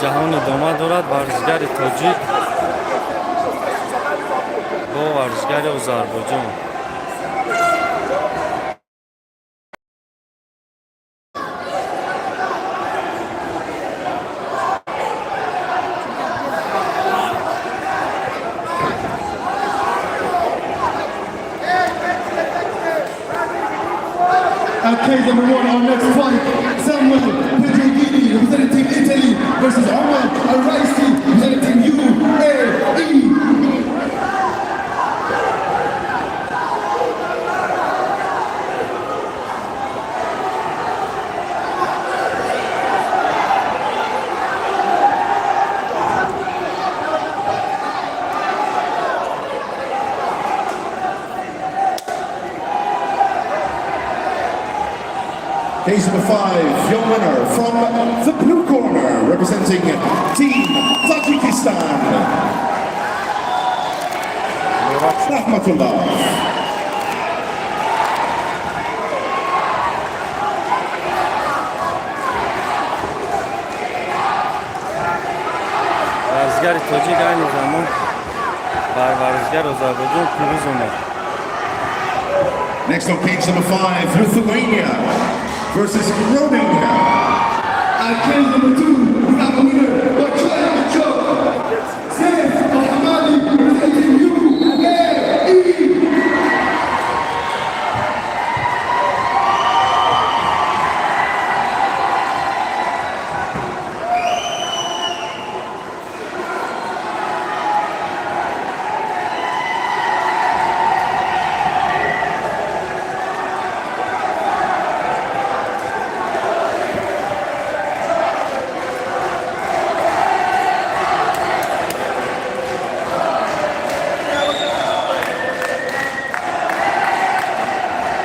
Ҷаҳон идома дорад. Варзишгари тоҷик бо варзишгари Озарбойҷон. At cage number 1, our next fight, Samuel Pedroghini, representing Team Italy, versus Omar Al-Raisi, representing Team UAE. Cage number 5, your winner from the blue corner, representing Team Tajikistan, Rahmatullah. Варзишгари тоҷик айни замон бар варзишгари Озарбойҷон пирӯз омад. Next on cage number 5, Lithuania versus Romania. At cage number 2, we have a winner by triangle choke, Saif Al-Hamadi, representing UAE.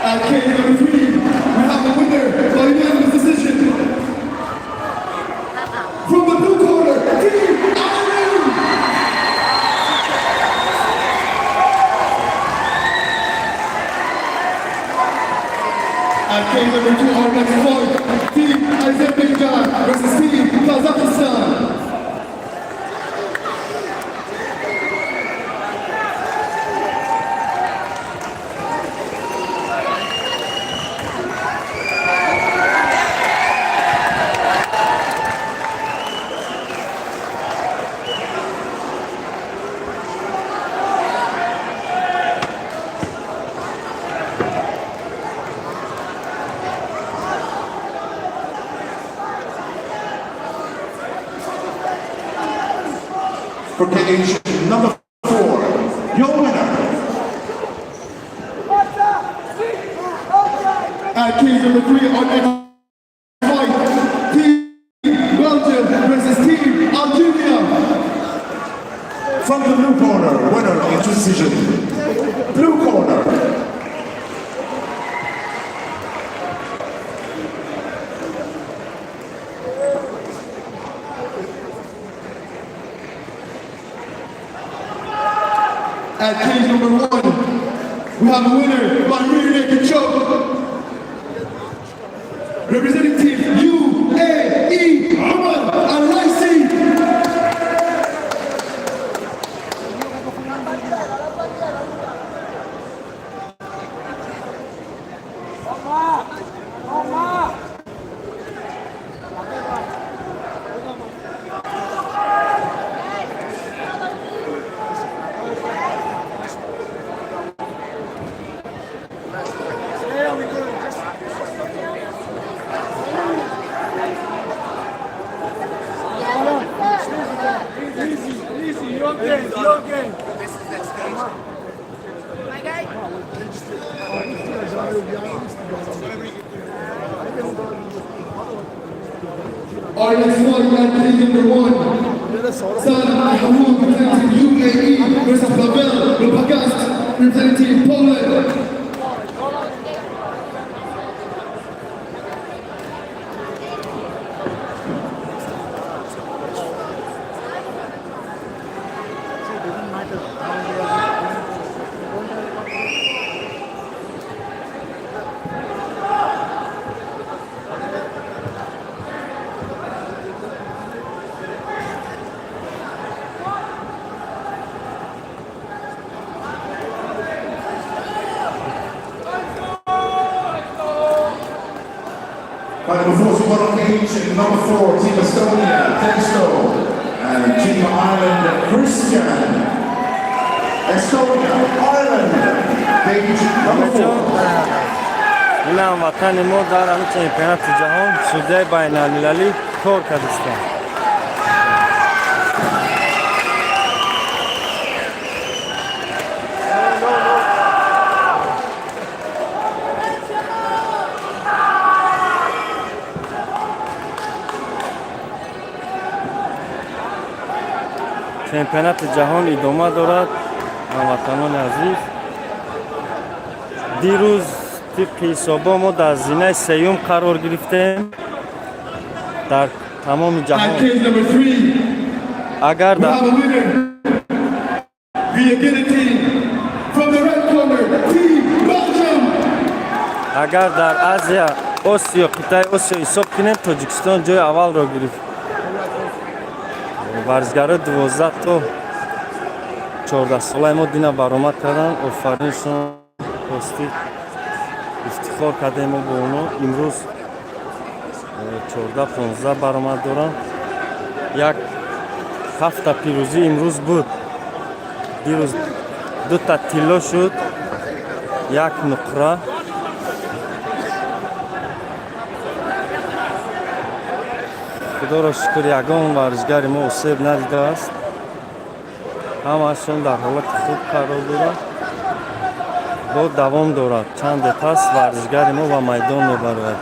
At cage number 3, we have a winner by unanimous decision. From the blue corner, Team Iran. At cage number 2, our next fight, Team Azerbaijan versus Team Kazakhstan. For cage number 4, your winner, At cage number 3, our next fight, Team Belgium versus Team Algeria. From the blue corner, winner in decision. Blue corner. At cage number 1, we have a winner by rear naked choke. Representing Team UAE, Omar Al-Raisi. Easy, easy, your game, your game. My guy. Our next fight at cage number 1, Salah Mahmoud representing UAE versus Pavel Lopagast representing Poland. for cage number four, Team Estonia, Testo, and Team Ireland, Christian. Estonia, Ireland, cage number four. Ин ҳамватани мо дар ҳамин чемпионати ҷаҳон судяи байналмилалӣ кор кардистанд. Чемпионати ҷаҳон идома дорад, ҳамватанони азиз. Дирӯз тибқи ҳисобҳо мо дар зинаи сеюм қарор гирифтем дар тамоми ҷаҳон. At cage number three, Агар we дар have a winner via guillotine from the red corner, Team Belgium. Агар дар Азия, Осиё, қитъаи Осиё ҳисоб кунем, Тоҷикистон ҷои аввалро гирифт. Варзишгарои 12 то 14 солаи мо дина баромад карданд. Офариншон, ростӣ ифтихор кардем мо бо онҳо. Имрӯз 14-15 баромад доранд. Як ҳафта пирӯзӣ имрӯз буд. Дирӯз дута тилло шуд, як нуқра. Худоро шукр, ягон варзишгари мо осеб надидааст, ҳамаашон дар ҳолати хуб қарор дорад. Бо давом дорад, чанде пас варзишгари мо ба майдон мебарояд.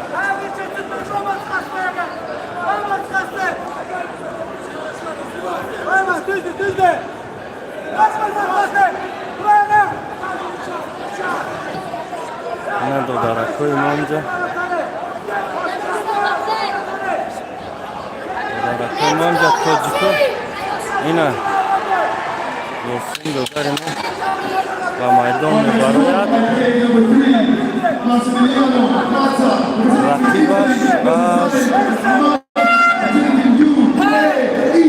Düzdür, düzdür. Kaçma, kaçma. Buraya. Ина додаракҳои мо инҷа, додаракҳои мо инҷа, тоҷико. Ина Ёсин додари мо ба майдон мебарояд. At cage number three, Massimiliano Mazza, Рақибаш аз representing UAE.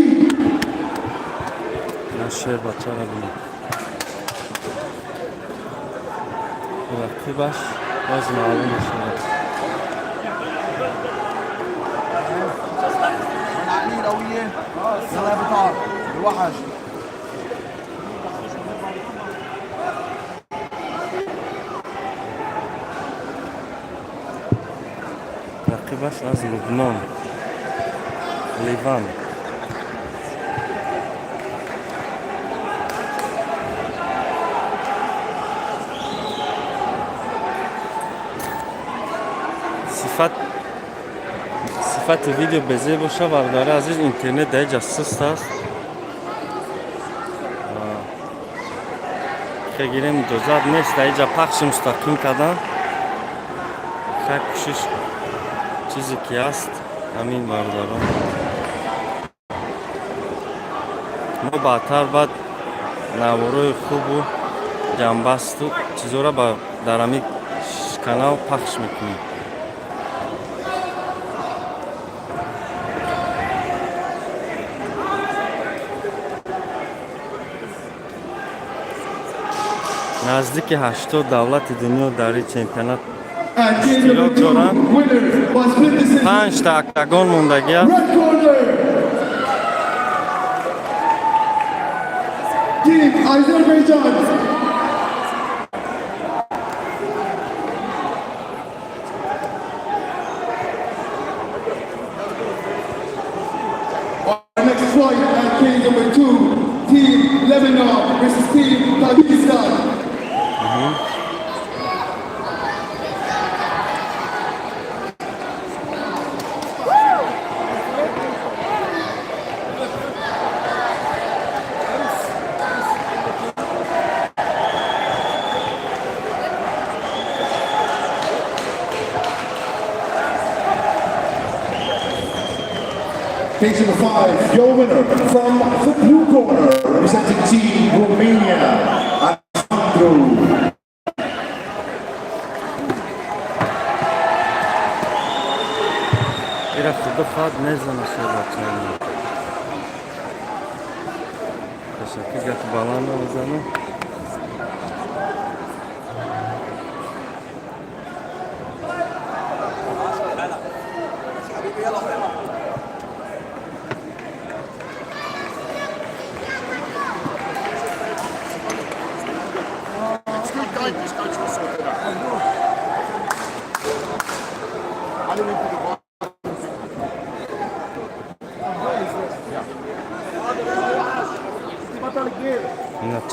Ина шербачара бинед. Рақибаш боз маълум мешавад. العقلية القوية، يلا يا بطار الوحش. Рақибаш аз Лубнон, Ливан. Сифати видео безеб боша, бародари азиз, интернет дар иҷа суст аст. Хе гирем, иҷозат нест дар иҷа пахши мустақим кардан. Хай, кӯшиш, чизе ки ҳаст ҳамин, бародарон. Мо баъдтар баъд наворои хубу ҷамъбасту чизора дар ҳамин канал пахш мекунем. Наздики 80 давлати дунё дар ин чемпионат At cage number two, winner by split decision, панҷта октагон мондагӣ аст. red corner, Team Azerbaijan. Our next fight at cage number two, Team Lebanon versus Team Tajikistan. Cage number five, your winner from the blue corner, representing Team Romania, Alexandru. Ира худо хоҳад мезана шербачаи. Ташаккур, гапи баланд мезанам.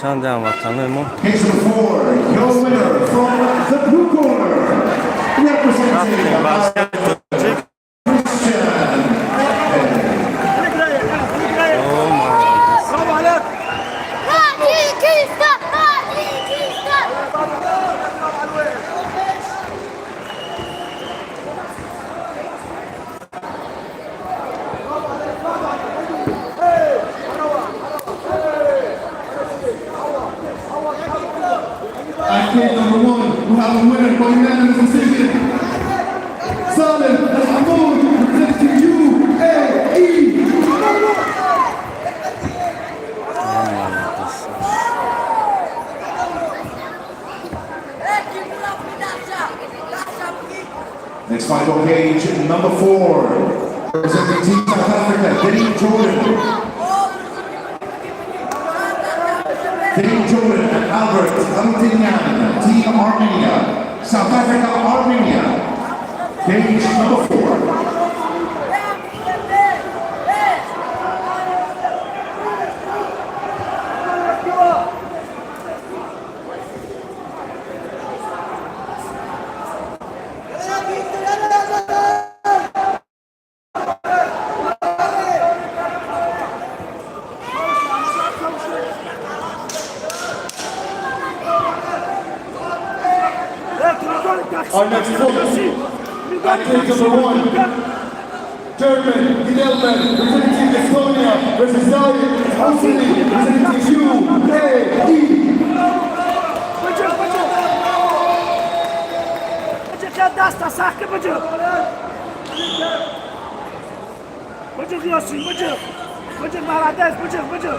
Чанде ҳамватанои мо. Cage number four, your winner from the blue corner, representing Рафтем варзишгари тоҷик. Christian. О, молодец. برافو عليك. Таджикистан! Таджикистан! At cage number one, we have a winner by unanimous decision. Salem Al Hamoud, representing UAE. Молодец. Next fight on cage number four, representing Team South Africa, Dean Jordan. Dean Jordan and Albert Harutinyan, Team Armenia. South Africa, Armenia. Cage number four. Our next fight, at cage number one, German Gidelman, representing Estonia, versus Zayed Husseini, representing UAE. بجر بجر بجر دست سخت بجر بجر یاسین بجر بجر молодец بجر بجر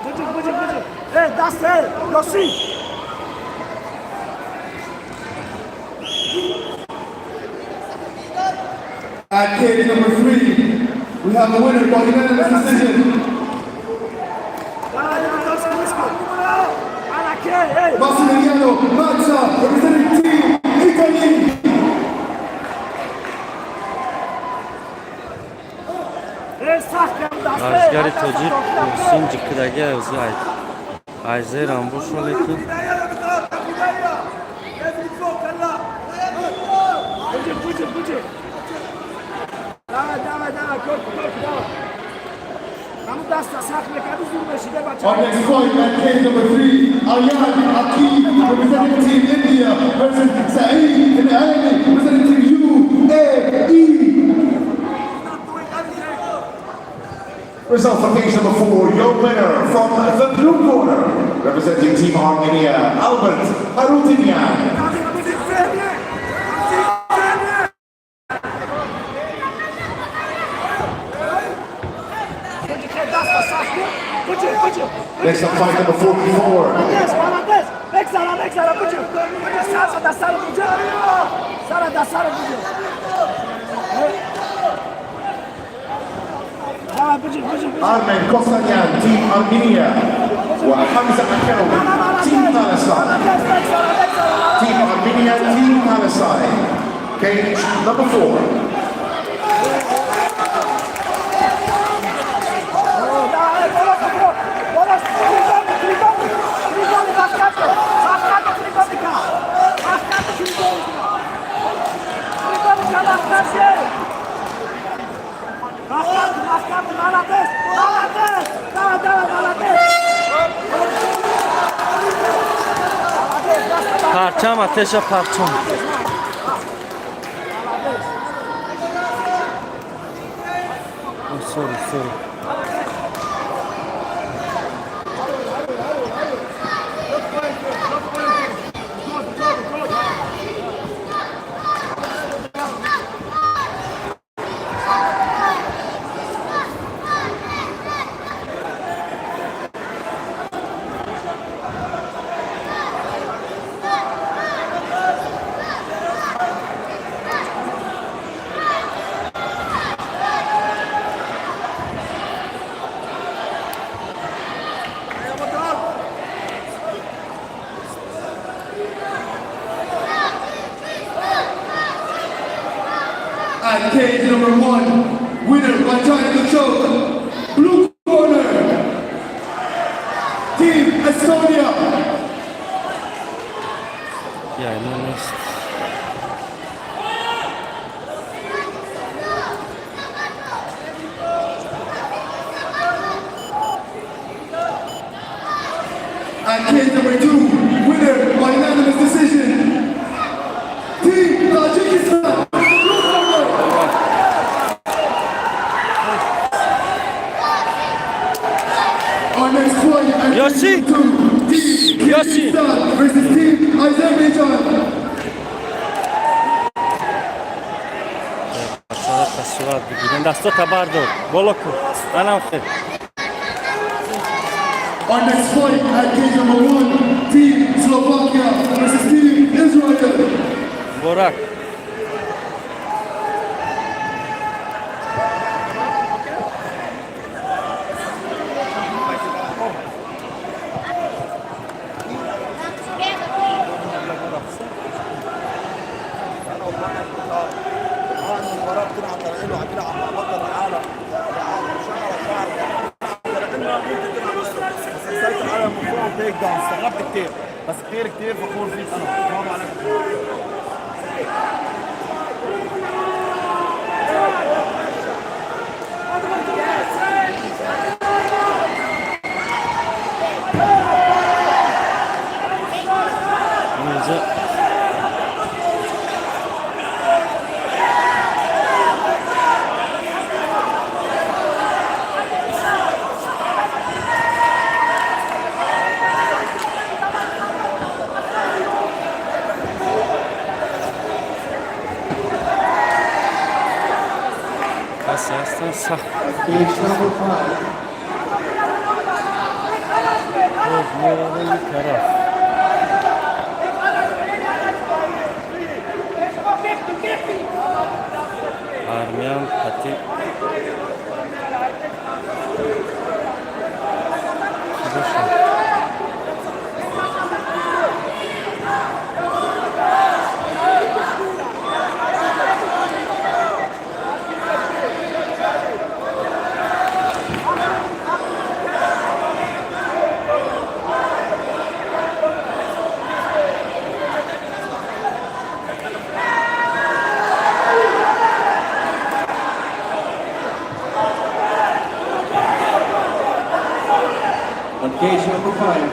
بجر بجر بجر ای دست ای یاسین. At cage number three, we have a winner by unanimous decision. على كي ای. Massimiliano Mazza, representing Team Italy. ای سخت دست. Варзишгари тоҷик Муҳсин ҷиқидаги ӯзи айзерам бошо, лекин بجر بجر بجر давай давай давай کل کل давай همون دست سخت میکردی زور بشیده بچه. Our next fight at cage number three, Aryan Akib, representing Team India, versus Saeed Al-Aini, representing Team UAE. Result for cage number four, your winner from the blue corner, representing Team Armenia, Albert Harutinyan. تعطينا ثانية ثانية دست سخت بجر بجر. Next up, fight number 44. Молодец, молодец! بگذارم بگذارم بجر بجر سر دست رو بجر سر دست رو بجر ها بجر بجر بجر. Armen Kostanyan, Team Armenia. Wa Hamza Akawi, Team Palestine. بگذارم بگذارم. Team Armenia, Team Palestine. Cage number four. بالا بالا تریگانی تریگانی تریگانی محکم محکم молодец молодец давай давай молодец молодец. Парчам атеша парчам. Молодец. Oh, sorry, sorry. At cage number one, winner At cage number two, winner by unanimous decision, Team Tajikistan from the blue corner. Our next fight at cage Yoshi. number two, Team Yoshi. Kyrgyzstan versus Team Azerbaijan. Бачаҳо сурат бигирем, дастото бардор, боло кун, анам хел. Our next fight at cage number one, Team Slovakia versus Team Israel. Муборак. Together, please. المباراة بتلعب طالعين وعم تلعب مع بطل العالم، يعني شعره شعره طالعين، ممكن تلعب بس سيطر على الموضوع take down. استغربت كثير، بس كثير كثير فخور فيك انا، برافو عليك. Инҷа касе ҳастанд сахт. Cage number five. Боз меравем ин тараф. Армян қати чӣ бошад? On cage number five,